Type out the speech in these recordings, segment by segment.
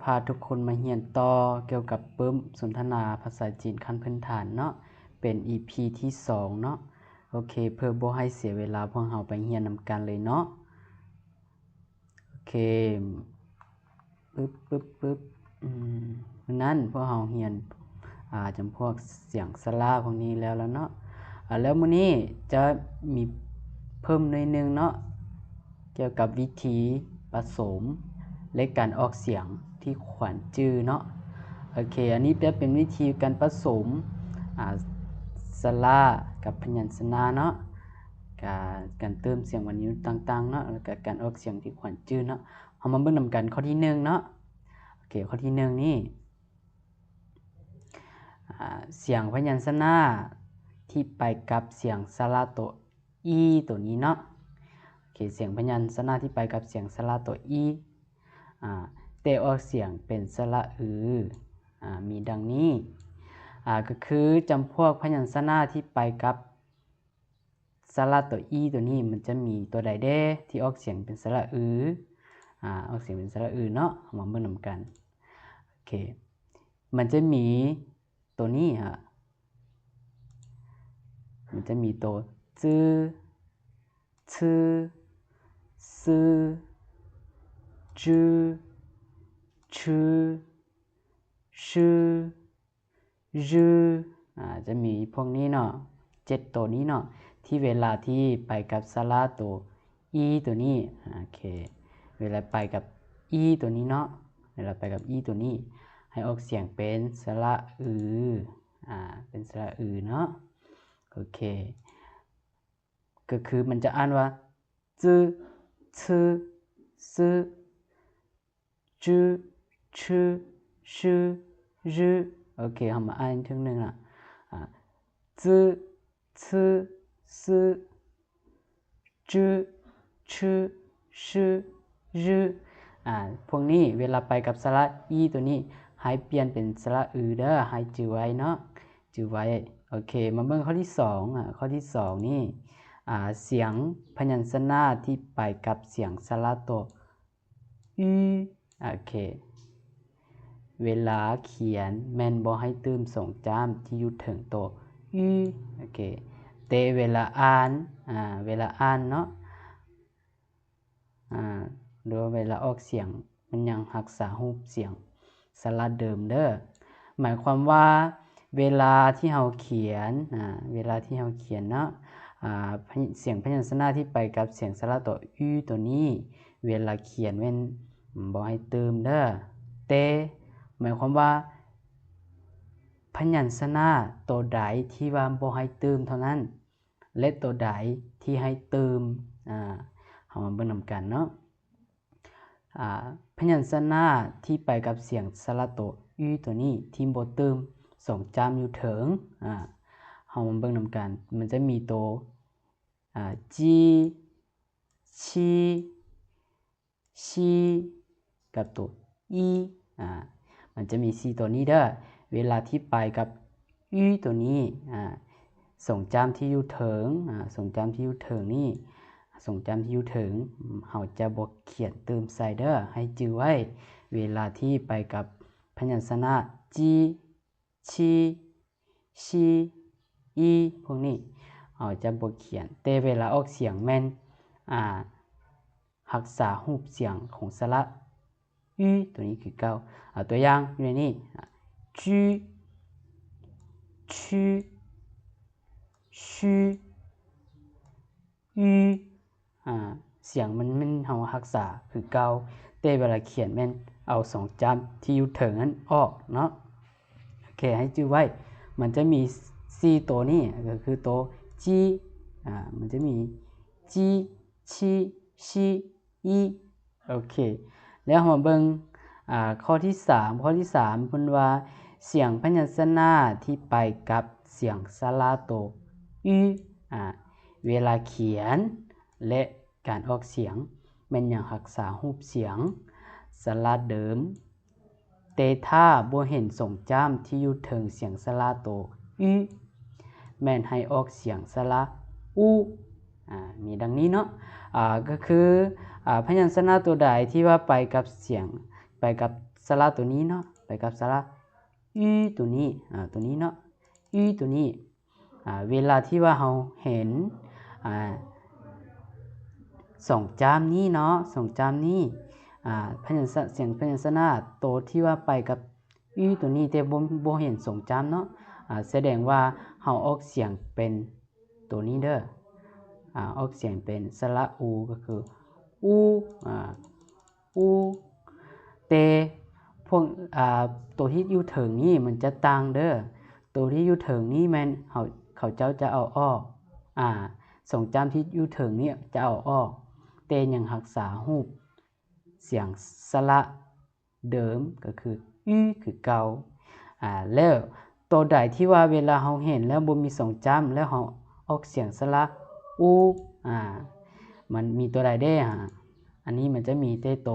ພາທຸກຄົນມາຮຽນຕໍ່ກ່ຽວກັບປຶ້ມສົນທະນາພາສາຈີນຂັ້ນພື້ນຖານເນາະ, ເປັນອີພີທີສອງເນາະ. ໂອເຄ, ເພື່ອບໍ່ໃຫ້ເສຍເວລາ, ພວກເຮົາໄປຮຽນນຳກັນເລີຍເນາະ. ໂອເຄ, ປຶບ ປຶບ ປຶບ. ອືມ ມື້ນັ້ນພວກເຮົາຮຽນ ອ່າ ຈຳພວກສຽງສະຫຼະພວກນີ້ແລ້ວລະເນາະ. ອ່າ ແລ້ວມື້ນີ້ຈະມີເພີ່ມໜ້ອຍໜຶ່ງເນາະ, ກ່ຽວກັບວິທີປະສົມ ແລະ ການອອກສຽງທີ່ຄວນຈື່ເນາະ. ໂອເຄ, ອັນນີ້ຈະເປັນວິທີການປະສົມ ອ່າ ສະຫຼະກັບພະຍັນຊະນະເນາະ, ການ ການເຕີມສຽງວັນຍະນຸດຕ່າງໆເນາະ, ແລ້ວກະການອອກສຽງທີ່ຄວນຈື່ເນາະ. ເຮົາມາເບິ່ງນຳກັນຂໍ້ທີໜຶ່ງເນາະ. ໂອເຄ, ຂໍ້ທີໜຶ່ງນີ້ ອ່າ ສຽງພະຍັນຊະນະທີ່ໄປກັບສຽງສະຫຼະໂຕ ອີ ໂຕນີ້ເນາະ. ໂອເຄ, ສຽງພະຍັນຊະນະທີ່ໄປກັບສຽງສະຫຼະໂຕ ອີ ອ່າ ແຕ່ອອກສຽງເປັນສະຫຼະ ອື ອ່າ ມີດັ່ງນີ້. ອ່າ ກໍຄືຈຳພວກພະຍັນຊະນະທີ່ໄປກັບ ສະຫຼະໂຕ ອີ ໂຕນີ້ ມັນຈະມີໂຕໃດແດ່ທີ່ອອກສຽງເປັນສະຫຼະ ອື ອ່າ ອອກສຽງເປັນສະຫຼະ ອື ເນາະ. ເຮົາມາເບິ່ງນຳກັນ. ໂອເຄ, ມັນຈະມີໂຕນີ້ ອ່າ ມັນຈະມີໂຕ ຈື ຊື ຊື ຈື່ ຊື ຊື ຍື ອ່າ ຈະມີພວກນີ້ເນາະ, ເຈັດໂຕນີ້ເນາະ ທີ່ເວລາທີ່ໄປກັບສະຫຼະໂຕ ອີ ໂຕນີ້. ໂອເຄ, ເວລາໄປກັບ ອີ ໂຕນີ້ເນາະ, ເວລາໄປກັບ ອີ ໂຕນີ້ ໃຫ້ອອກສຽງເປັນສະຫຼະ ອື ອ່າ ເປັນສະຫຼະ ອື ເນາະ. ໂອເຄ, ກໍຄືມັນຈະອ່ານວ່າ ຈື ຊື ຊື ຈື່ ຊື ຊື ຍື. ໂອເຄ, ເຮົາມາອ່ານອີກເທື່ອໜຶ່ງລະ ອ່າ ຈື ຊື ຊື ຈື່ ຊື ຊື ຍື. ອ່າ ພວກນີ້ເວລາໄປກັບສະຫຼະ ອີ ໂຕນີ້ ໃຫ້ປ່ຽນເປັນສະຫຼະ ອື ເດີ, ໃຫ້ຈື່ໄວ້ເນາະ, ຈື່ໄວ້. ໂອເຄ, ມາເບິ່ງຂໍ້ທີສອງ. ອ່າ ຂໍ້ທີສອງນີ້ ອ່າ ສຽງພະຍັນຊະນະທີ່ໄປກັບສຽງສະຫຼະໂຕ ອື. ໂອເຄ, ເວລາຂຽນແມ່ນບໍ່ໃຫ້ຕື່ມສອງຈ້ຳທີ່ຢູ່ເທິງໂຕ ອື. ໂອເຄ, ແຕ່ເວລາອ່ານ ອ່າ ເວລາອ່ານເນາະ ອ່າ ຫຼືວ່າເວລາອອກສຽງ ມັນຍັງຮັກສາຮູບສຽງສະຫຼະເດີມເດີ. ໝາຍຄວາມວ່າເວລາທີ່ເຮົາຂຽນ ອ່າ ເວລາທີ່ເຮົາຂຽນເນາະ ອ່າ ພະ ສຽງພະຍັນຊະນະທີ່ໄປກັບສຽງສະຫຼະໂຕ ອື ໂຕນີ້ ເວລາຂຽນແມ່ນບໍ່ໃຫ້ຕື່ມເດີ. ແຕ່ໝາຍຄວາມວ່າພະຍັນຊະນະໂຕໃດທີ່ວ່າບໍ່ໃຫ້ຕື່ມເທົ່ານັ້ນ ແລະ ໂຕໃດທີ່ໃຫ້ຕື່ມ ອ່າ ເຮົາມາເບິ່ງນຳກັນເນາະ. ອ່າ ພະຍັນຊະນະທີ່ໄປກັບສຽງສະຫຼະໂຕ ອື ໂຕນີ້ ທີ່ບໍ່ຕື່ມສອງຈ້ຳຢູ່ເທິງ ອ່າ ເຮົາມາເບິ່ງນຳກັນ. ມັນຈະມີໂຕ ອ່າ ຈີ ຊີ ຊີ ກັບໂຕ ອີ ອ່າ ມັນຈະມີສີ່ໂຕນີ້ເດີ. ເວລາທີ່ໄປກັບ ອື ໂຕນີ້ ອ່າ ສອງຈ້ຳທີ່ຢູ່ເທິງ ອ່າ ສອງຈ້ຳທີ່ຢູ່ເທິງນີ້ ສອງຈ້ຳທີ່ຢູ່ເທິງ ເຮົາຈະບໍ່ຂຽນຕື່ມໃສ່ເດີ. ໃຫ້ຈື່ໄວ້ ເວລາທີ່ໄປກັບພະຍັນຊະນະ ຈີ ຊີ ຊີ ອີ ພວກນີ້ ເຮົາຈະບໍ່ຂຽນ, ແຕ່ເວລາອອກສຽງແມ່ນ ອ່າ ຮັກສາຮູບສຽງຂອງສະຫຼະ ອື ໂຕນີ້ຄືເກົ່າ. ເອົາຕົວຢ່າງຢູ່ໃນນີ້ ຈູ ຊື ຊູ ອື ອ່າ ສຽງມັນແມ່ນເຮົາຮັກສາຄືເກົ່າ, ແຕ່ເວລາຂຽນແມ່ນເອົາສອງຈ້ຳທີ່ຢູ່ເທິງນັ້ນອອກເນາະ. ໂອເຄ, ໃຫ້ຈື່ໄວ້ ມັນຈະມີສີ່ໂຕນີ້ ກໍຄືໂຕ ຈີ ອ່າ ມັນຈະມີ ຈີ ຊີ ຊີ ອີ ໂອເຄ, ແລ້ວເຮົາມາເບິ່ງ ອ່າ ຂໍ້ທີສາມ. ຂໍ້ທີສາມ ເພິ່ນວ່າ ສຽງພະຍັນຊະນະທີ່ໄປກັບສຽງສະຫຼະໂຕ ອື ອ່າ ເວລາຂຽນ ແລະ ການອອກສຽງ ແມ່ນຍັງຮັກສາຮູບສຽງສະຫຼະເດີມ, ແຕ່ຖ້າບໍ່ເຫັນສອງຈ້ຳທີ່ຢູ່ເທິງສຽງສະຫຼະໂຕ ອື ແມ່ນໃຫ້ອອກສຽງສະຫຼະ ອູ ອ່າ ມີດັ່ງນີ້ເນາະ. ອ່າ ກໍຄື ອ່າ ພະຍັນຊະນະໂຕໃດທີ່ວ່າໄປກັບສຽງ ໄປກັບສ ລະໂຕນີ້ເນາະ ໄປກັບສະລະ ອື ໂຕນີ້ ອາ ໂຕນີ້ເນາະ ອື ໂຕນີ້ ອາ ເວລາທີ່ວ່າເຮົາເຫັນ ອາ ສອງຈ້ຳນີ້ເນາະ ສອງຈ້ຳນີ້ ອາ ພະຍັນຊະ ສຽງພະຍັນຊະນະໂຕທີ່ວ່າໄປກັບ ອື ໂຕນີ້ ແຕ່ບໍ່ ບໍ່ເຫັນສອງຈ້ຳເນາະ ອາ ສະແດງວ່າເຮົາອອກສຽງເປັນໂຕນີ້ເດີ ອາ ອອກສຽງເປັນສະລະ ອູ ກໍຄື ອູ ອາ ອູ ແຕ່ພວກ ອາ ໂຕທີ່ຢູ່ເທິງນີ້ມັນຈະຕ່າງເດີ ໂຕທີ່ຢູ່ເທິງນີ້ແມ່ນເຂົາ ເຂົາເຈົ້າຈະເອົາອອກ ອາ ສອງຈ້ຳທີ່ຢູ່ເທິງນີ້ຈະເອົາອອກ ແຕ່ຍັງຮັກສາຮູບສຽງສະລະ ເດີມກໍຄື ອື ຄືເກົ່າ ອາ ແລ້ວໂຕໃດທີ່ວ່າເວລາເຮົາເຫັນແລ້ວບໍ່ມີສອງຈ້ຳ ແລ້ວເຮົາອອກສຽງສະລະ ອູ ອາ ມັນມີໂຕໃດເດ້? ອາ ອັນນີ້ມັນຈະມີແຕ່ໂຕ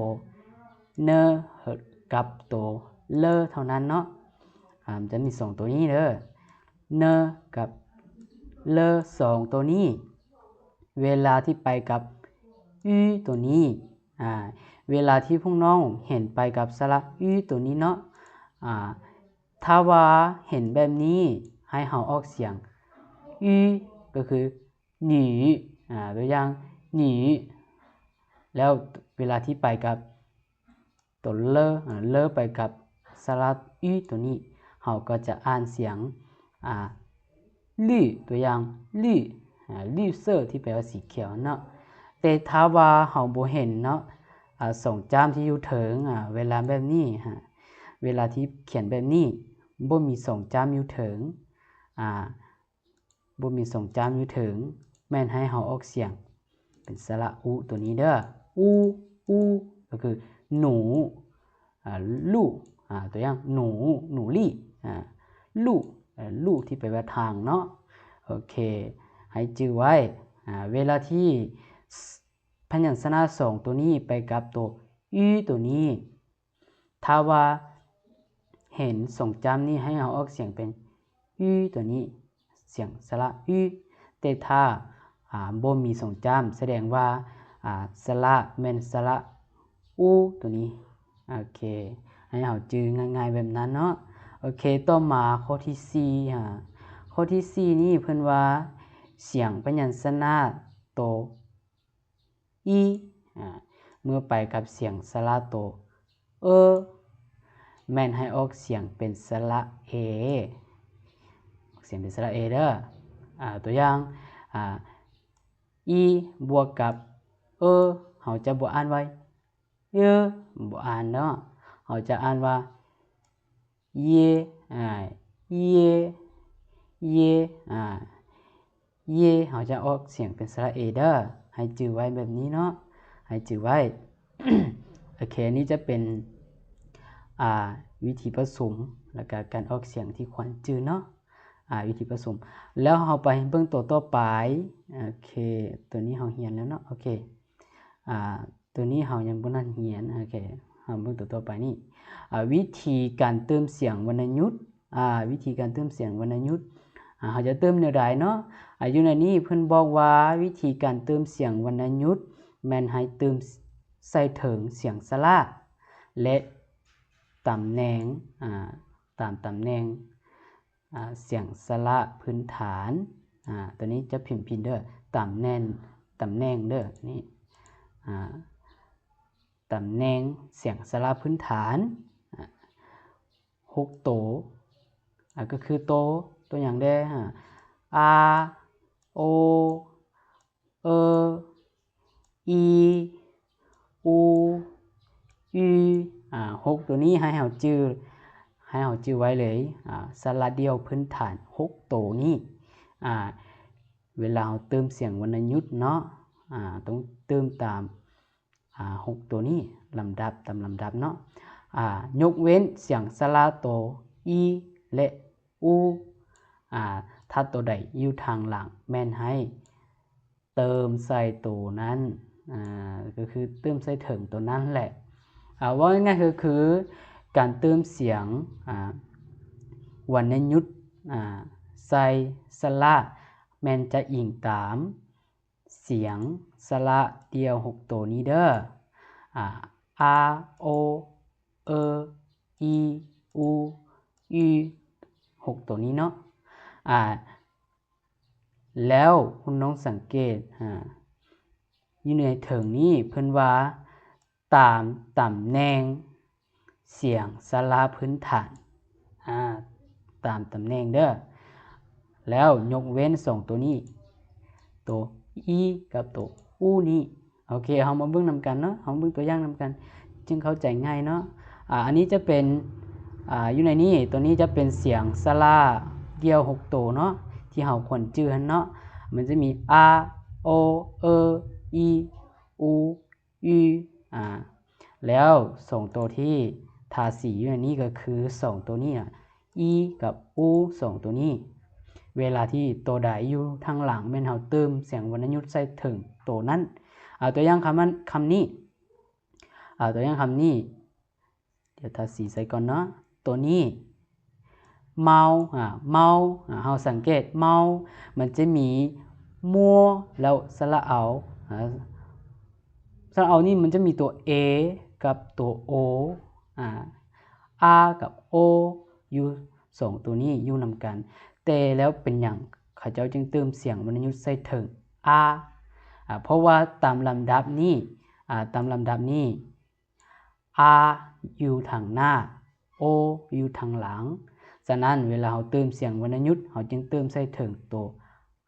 ເນີ ກັບໂຕ ເລີ ເທົ່ານັ້ນເນາະ ອາ ມັນຈະມີສອງໂຕນີ້ເດີ ເນີ ກັບ ເລີ ສອງໂຕນີ້ ເວລາທີ່ໄປກັບ ອື ໂຕນີ້ ອາ ເວລາທີ່ພວກນ້ອງເຫັນໄປກັບສະລະ ອື ໂຕນີ້ເນາະ ອາ ຖ້າວ່າເຫັນແບບນີ້ ໃຫ້ເຮົາອອກສຽງ ອື ກໍຄື ໜີ ອາ ຕົວຢ່າງ ໜີ ແລ້ວເວລາທີ່ໄປກັບ ໂຕເລີ ອາ ເລີໄປກັບສະລະ ອື ໂຕນີ້ ເຮົາກໍຈະອ່ານສຽງ ອາ ລື ຕົວຢ່າງ ລື ອາ ລືເຊີ ທີ່ແປວ່າສີຂຽວເນາະ ແຕ່ຖ້າວ່າເຮົາບໍ່ເຫັນເນາະ ອາ ສອງຈ້ຳທີ່ຢູ່ເທິງ ອາ ເວລາແບບນີ້ ອາ ເວລາທີ່ຂຽນແບບນີ້ ບໍ່ມີສອງຈ້ຳຢູ່ເທິງ ອາ ບໍ່ມີສອງຈ້ຳຢູ່ເທິງ ແມ່ນໃຫ້ເຮົາອອກສຽງເປັນສະລະ ອຸ ໂຕນີ້ເດີ ອູ ອູ ກໍຄື ໜູ ອາ ລູ ອາ ຕົວຢ່າງ ໜູ ໜູລີ ອາ ລູ ອາ ລູ ທີ່ແປວ່າທາງເນາະ ໂອເຄ ໃຫ້ຈື່ໄວ້ ອາ ເວລາທີ່ ສ- ພະຍັນຊະນະສອງໂຕນີ້ໄປກັບໂຕ ອື ໂຕນີ້ ຖ້າວ່າເຫັນສອງຈ້ຳນີ້ ໃຫ້ເຮົາອອກສຽງເປັນ ອື ໂຕນີ້ ສຽງສະລະ ອື ແຕ່ຖ້າ ອາ ບໍ່ມີສອງຈ້ຳ ສະແດງວ່າ ອາ ສະລະແມ່ນສະລະ ອູ ໂຕນີ້ ໂອເຄ ໃຫ້ເຮົາຈື່ງ່າຍໆແບບນັ້ນເນາະ ໂອເຄ ຕໍ່ມາຂໍ້ທີສີ່ ອາ ຂໍ້ທີສີ່ນີ້ເພິ່ນວ່າ ສຽງພະຍັນຊະນະໂຕ ອີ ອາ ເມື່ອໄປກັບສຽງສະຫຼະໂຕ ເອີ ແມ່ນໃຫ້ອອກສຽງເປັນສະຫຼະເອ ອອກສຽງເປັນສະຫຼະເອເດີ ອາ ຕົວຢ່າງ ອາ ອີ ບວກກັບ ເອີ ເຮົາຈະບໍ່ອ່ານວ່າ ເອີ ບໍ່ອ່ານເນາະ ເຮົາຈະອ່ານວ່າ ເຢ ອາ ເຢ ເຢ ອາ ເຢ ເຮົາຈະອອກສຽງເປັນສະຫຼະເອເດີ ໃຫ້ຈື່ໄວ້ແບບນີ້ເນາະ ໃຫ້ຈື່ໄວ້ ໂອເຄ ອັນນີ້ຈະເປັນ ອາ ວິທີປະສົມ ແລ້ວກະການອອກສຽງທີ່ຄວນຈື່ເນາະ ອາ ວິທີປະສົມ ແລ້ວເຮົາໄປເບິ່ງໂຕຕໍ່ໄປ ໂອເຄ ໂຕນີ້ເຮົາຮຽນແລ້ວເນາະ ໂອເຄ ອາ ໂຕນີ້ເຮົາຍັງບໍ່ທັນຮຽນ ໂອເຄ ເຮົາເບິ່ງໂຕຕໍ່ໄປນີ້ ອາ ວິທີການເຕີມສຽງວັນນະຍຸດ ອາ ວິທີການເຕີມສຽງວັນນະຍຸດ ອາ ເຮົາຈະເຕີມແນວໃດເນາະ ອາ ຢູ່ໃນນີ້ເພິ່ນບອກວ່າ ວິທີການເຕີມສຽງວັນນະຍຸດ ແມ່ນໃຫ້ເຕີມໃສ່ເຖິງສຽງສະຫຼະ ແລະ ຕຳແໜ່ງ ອາ ຕາມຕຳແໜ່ງ ອາ ສຽງສະຫຼະພື້ນຖານ ອາ ໂຕນີ້ຈະພິມຜິດເດີ ຕຳແໜ່ງ ຕຳແໜ່ງເດີ ນີ້ ອາ ຕຳແໜ່ງສຽງສະຫຼະພື້ນຖານ ອາ ຫົກໂຕ ອາ ກໍຄືໂຕ ໂຕຫຍັງແດ່ ອາ ອາ ໂອ ເອີ ອີ ອູ ອື ອາ ຫົກໂຕນີ້ໃຫ້ເຮົາຈື່ ໃຫ້ເຮົາຈື່ໄວ້ເລີຍ ອາ ສະຫຼະດ່ຽວພື້ນຖານຫົກໂຕນີ້ ອາ ເວລາເຮົາເຕີມສຽງວັນນະຍຸດເນາະ ອາ ຕ້ອງເຕີມຕາມ ອາ ຫົກໂຕນີ້ ລຳດັບ ຕາມລຳດັບເນາະ ອາ ຍົກເວັ້ນສຽງສະຫຼະໂຕ ອີ ແລະ ອູ ອາ ຖ້າໂຕໃດຢູ່ທາງຫຼັງ ແມ່ນໃຫ້ ເຕີມໃສ່ໂຕນັ້ນ ອາ ກໍຄືເຕີມໃສ່ເຖິງໂຕນັ້ນແຫຼະ ອາ ເວົ້າງ່າຍໆກໍຄືການເຕີມສຽງ ອາ ວັນນະຍຸດ ອາ ໃສ່ສະຫຼະ ແມ່ນຈະອີງຕາມສຽງສະຫຼະດ່ຽວຫົກໂຕນີ້ເດີ ອາ ອາ ໂອ ເອີ ອີ ອູ ອີ ຫົກໂຕນີ້ເນາະ. ອາ ແລ້ວຄຸນນ້ອງສັງເກດ ອາ ຢູ່ໃນເທິງນີ້ເພິ່ນວ່າ ຕາມຕຳແໜ່ງສຽງສະຫຼະພື້ນຖານ ອາ ຕາມຕຳແໜ່ງເດີ. ແລ້ວຍົກເວັ້ນສອງໂຕນີ້ ໂຕ ອີ ກັບໂຕ ອູ ນີ້. ໂອເຄ ເຮົາມາເບິ່ງນຳກັນເນາະ, ເຮົາເບິ່ງຕົວຢ່າງນຳກັນ ຈຶ່ງເຂົ້າໃຈງ່າຍເນາະ. ອາ ອັນນີ້ຈະເປັນ ອາ ຢູ່ໃນນີ້ ໂຕນີ້ຈະເປັນສຽງສະຫຼະກ່ຽວຫົກໂຕເນາະ ທີ່ເຮົາຄວນຈື່ຫັ້ນເນາະ. ມັນຈະມີ ອາ ໂອ ເອີ ອີ ອູ ອີ ອາ ແລ້ວສອງໂຕທີ່ທາສີຢູ່ໃນນີ້ກໍຄືສອງໂຕນີ້ ອາ ອີ ກັບ ອູ ສອງໂຕນີ້. ເວລາທີ່ໂຕໃດຢູ່ທາງຫຼັງ ແມ່ນເຮົາເຕີມສຽງວັນນະຍຸດໃສ່ເຖິງໂຕນັ້ນ. ເອົາຕົວຢ່າງຄຳ ຄຳນີ້ ເອົາຕົວຢ່າງຄຳນີ້ ດຽວທາສີໃສ່ກ່ອນເນາະ. ໂຕນີ້ ເມົາ ອາ ເມົາ ອາ ເຮົາສັງເກດເມົາ ມັນຈະມີມົວ ແລ້ວສະຫຼະເອົາ ອາ ສະຫຼະເອົານີ້ມັນຈະມີຕົວເອກັບຕົວໂອ ອາ ອາກັບໂອ ຢູ່ສອງຕົວນີ້ຢູ່ນຳກັນ. ແຕ່ແລ້ວເປັນຫຍັງເຂົາເຈົ້າຈຶ່ງເຕີມສຽງວັນນະຍຸດໃສ່ເຖິງ ອາ? ອາ ເພາະວ່າຕາມລຳດັບນີ້ ອາ ຕາມລຳດັບນີ້ ອາ ຢູ່ທາງໜ້າ ໂອ ຢູ່ທາງຫຼັງ. ສະນັ້ນ ເວລາເຮົາເຕີມສຽງວັນນະຍຸດ ເຮົາຈຶ່ງເຕີມໃສ່ເຖິງໂຕ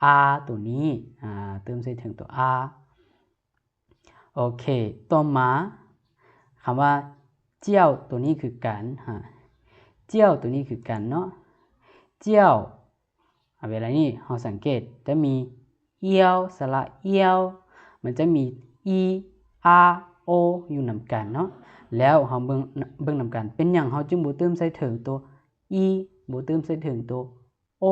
ອາ ໂຕນີ້ ອາ ເຕີມໃສ່ເຖິງໂຕ ອາ. ໂອເຄ ຕໍ່ມາ ຄຳວ່າ ຈຽວ ໂຕນີ້ຄືກັນ ອາ ຈຽວ ໂຕນີ້ຄືກັນເນາະ ຈຽວ. ອາ ເວລານີ້ເຮົາສັງເກດຈະມີ ອຽວ ສະຫຼະ ອຽວ ມັນຈະມີ ອີ ອາ ໂອ ຢູ່ນຳກັນເນາະ. ແລ້ວເຮົາເບິ່ງ ເບິ່ງນຳກັນ ເປັນຫຍັງເຮົາຈຶ່ງບໍ່ເຕີມໃສ່ເຖິງໂຕ ອີ ບໍ່ເຕີມໃສ່ເຖິງໂຕ ໂອ?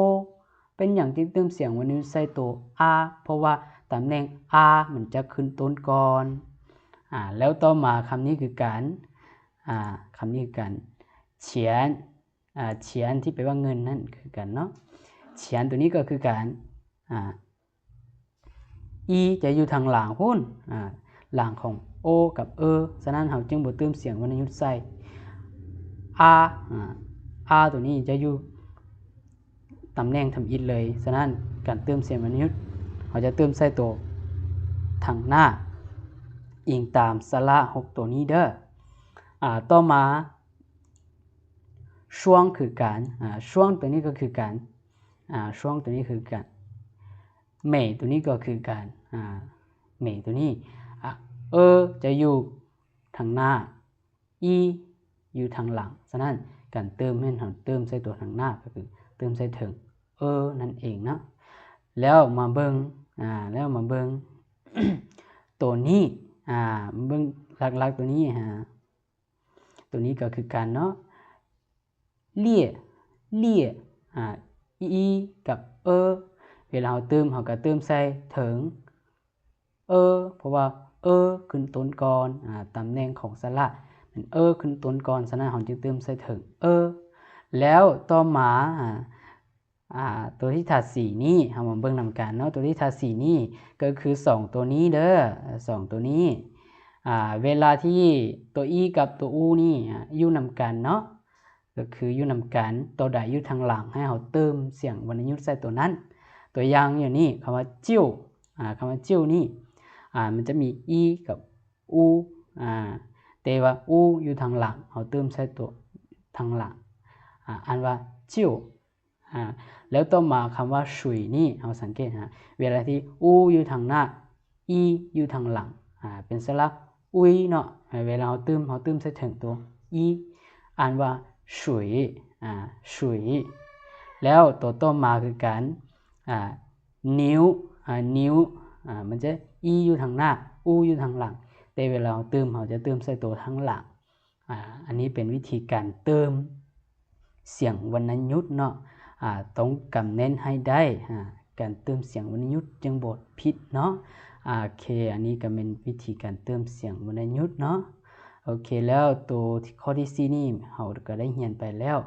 ເປັນຫຍັງຈຶ່ງເຕີມສຽງວັນນະຍຸດໃສ່ໂຕ ອາ? ເພາະວ່າຕຳແໜ່ງ ອາ ມັນຈະຂຶ້ນຕົ້ນກ່ອນ. ອາ ແລ້ວຕໍ່ມາຄຳນີ້ຄືກັນ ອາ ຄຳນີ້ຄືກັນ ຊຽນ ອາ ຊຽນ ທີ່ແປວ່າເງິນນັ້ນຄືກັນເນາະ. ຊຽນ ໂຕນີ້ກໍຄືກັນ ອາ ອີ ຈະຢູ່ທາງຫຼັງພຸ້ນ ອາ ຫຼັງຂອງໂອກັບເອີ. ສະນັ້ນເຮົາຈຶ່ງບໍ່ເຕີມສຽງວັນນະຍຸດໃສ່ ອາ ອາ ອາ ໂຕນີ້ຈະຢູ່ຕຳແໜ່ງທຳອິດເລີຍ. ສະນັ້ນການເຕີມສຽງວັນນະຍຸດ ເຮົາຈະເຕີມໃສ່ໂຕທາງໜ້າ ອີງຕາມສະຫຼະຫົກໂຕນີ້ເດີ. ອາ ຕໍ່ມາ ຊວງ ຄືກັນ ອາ ຊວງ ໂຕນີ້ກໍຄືກັນ ອາ ຊວງ ໂຕນີ້ຄືກັນ ເໝ ໂຕນີ້ກໍຄືກັນ ອາ ເໝ ໂຕນີ້ ອາ ເອີ ຈະຢູ່ທາງໜ້າ ອີ ຢູ່ທາງຫຼັງ. ສະນັ້ນການເຕີມແມ່ນເຮົາເຕີມໃສ່ຕົວທາງໜ້າ ກໍຄືເຕີມໃສ່ເທິງ ເອີ ນັ້ນເອງເນາະ. ແລ້ວມາເບິ່ງ ອາ ແລ້ວມາເບິ່ງໂຕນີ້ ອາ ເບິ່ງຫຼັກໆໂຕນີ້ ອາ ໂຕນີ້ກໍຄືກັນເນາະ ເລຍ ເລຍ ອາ ອີ ກັບເອີ. ເວລາເຮົາເຕີມ ເຮົາກໍເຕີມໃສ່ເຖິງເອີ ເພາະວ່າເອີຂຶ້ນຕົ້ນກ່ອນ ອາ ຕຳແໜ່ງຂອງສະຫຼະແມ່ນເອີຂຶ້ນຕົ້ນກ່ອນ. ສະນັ້ນເຮົາຈຶ່ງເຕີມໃສ່ເຖິງເອີ. ແລ້ວຕໍ່ມາ ອາ ອາ ຕົວທີ່ທາສີນີ້ ເຮົາມາເບິ່ງນຳກັນເນາະ. ຕົວທີ່ທາສີນີ້ກໍຄືສອງຕົວນີ້ເດີ ສອງຕົວນີ້ ອາ ເວລາທີ່ຕົວ ອີ ກັບຕົວ ອູ ນີ້ ອາ ຢູ່ນຳກັນເນາະ ກໍຄືຢູ່ນຳກັນ ຕົວໃດຢູ່ທາງຫຼັງ ໃຫ້ເຮົາເຕີມສຽງວັນນະຍຸດໃສ່ຕົວນັ້ນ. ຕົວຢ່າງຢູ່ນີ້ ຄຳວ່າ ຈິ້ວ ອາ ຄຳວ່າ ຈິ້ວ ນີ້ ອາ ມັນຈະມີ ອີ ກັບ ອູ ອາ ແຕ່ວ່າ ອູ ຢູ່ທາງຫຼັງ ເຮົາເຕີມໃສ່ຕົວທາງຫຼັງ ອາ ອ່ານວ່າ ຈິ້ວ ອາ ແລ້ວຕໍ່ມາຄຳວ່າ ຊຸຍ ນີ້ ເຮົາສັງເກດຫາ ເວລາທີ່ ອູ ຢູ່ທາງໜ້າ ອີ ຢູ່ທາງຫຼັງ ອາ ເປັນສະຫຼະ ອຸຍ ເນາະ. ເວລາເຮົາຕື່ມ ເຮົາຕື່ມໃສ່ເທິງຕົວ ອີ ອ່ານວ່າ ຊຸຍ ອາ ຊຸຍ. ແລ້ວຕົວຕໍ່ມາຄືກັນ ອາ ນິ້ວ ອາ ນິ້ວ ອາ ມັນຈະ ອີ ຢູ່ທາງໜ້າ ອູ ຢູ່ທາງຫຼັງ ແຕ່ເວລາເຮົາຕື່ມ ເຮົາຈະຕື່ມໃສ່ຕົວທາງຫຼັງ. ອາ ອັນນີ້ເປັນວິທີການເຕີມສຽງວັນນະຍຸດເນາະ ອາ ຕ້ອງກຳແໜ້ນໃຫ້ໄດ້ ອາ ການເຕີມສຽງວັນນະຍຸດຈຶ່ງບໍ່ຜິດເນາະ. ອາ ໂອເຄ ອັນນີ້ກໍແມ່ນວິທີການເຕີມສຽງວັນນະຍຸດເນາະ. ໂອເຄ ແລ້ວໂຕຂໍ້ທີສີ່ນີ້ເຮົາກໍໄດ້ຮຽນໄປແລ້ວ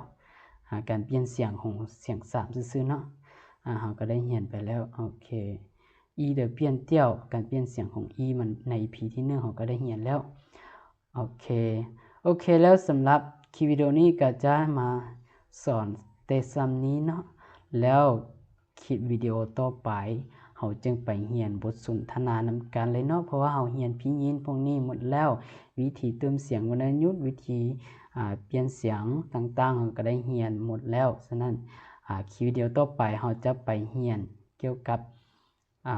ອາ ການປ່ຽນສຽງຂອງສຽງສາມຊື່ໆເນາະ ອາ ເຮົາກໍໄດ້ຮຽນໄປແລ້ວ. ໂອເຄ ອີ ເດີປ່ຽນຕຽວ ການປ່ຽນສຽງຂອງ ອີ ມັນໃນ ອີພີ ທີໜຶ່ງເຮົາກໍໄດ້ຮຽນແລ້ວ. ໂອເຄ ໂອເຄ ແລ້ວສຳລັບ ຄລິບວິດີໂອນີ້ກໍຈະມາສອນແຕ່ສ່ຳນີ້ເນາະ ແລ້ວຄລິບວິດີໂອຕໍ່ໄປ ເຮົາຈຶ່ງໄປຮຽນບົດສົນທະນານຳກັນເລີຍເນາະ ເພາະວ່າເຮົາຮຽນພິນຍິນພວກນີ້ໝົດແລ້ວ ວິທີເຕີມສຽງວັນນະຍຸດ ວິທີ ອາ ປ່ຽນສຽງຕ່າງໆ ເຮົາກໍໄດ້ຮຽນໝົດແລ້ວ. ສະນັ້ນ ອາ ຄລິບວິດີໂອຕໍ່ໄປ ເຮົາຈະໄປຮຽນກ່ຽວກັບ ອາ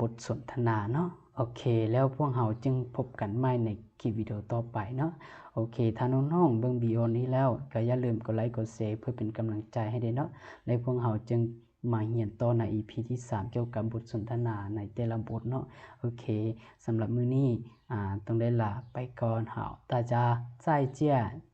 ບົດສົນທະນາເນາະ. ໂອເຄ ແລ້ວພວກເຮົາຈຶ່ງພົບກັນໃໝ່ໃນຄລິບວິດີໂອຕໍ່ໄປເນາະ. ໂອເຄ ຖ້ານ້ອງໆເບິ່ງວິດີໂອນີ້ແລ້ວ ກໍຢ່າລືມກົດໄລກົດແຊ ເພື່ອເປັນກຳລັງໃຈໃຫ້ແດ່ເນາະ ແລະ ພວກເຮົາຈຶ່ງມາຮຽນຕໍ່ໃນອີພີທີສາມ ກ່ຽວກັບບົດສົນທະນາໃນແຕ່ລະບົດເນາະ. ໂອເຄ ສຳລັບມື້ນີ້ ອາ ຕ້ອງໄດ້ລາໄປກ່ອນ 好，大家再见。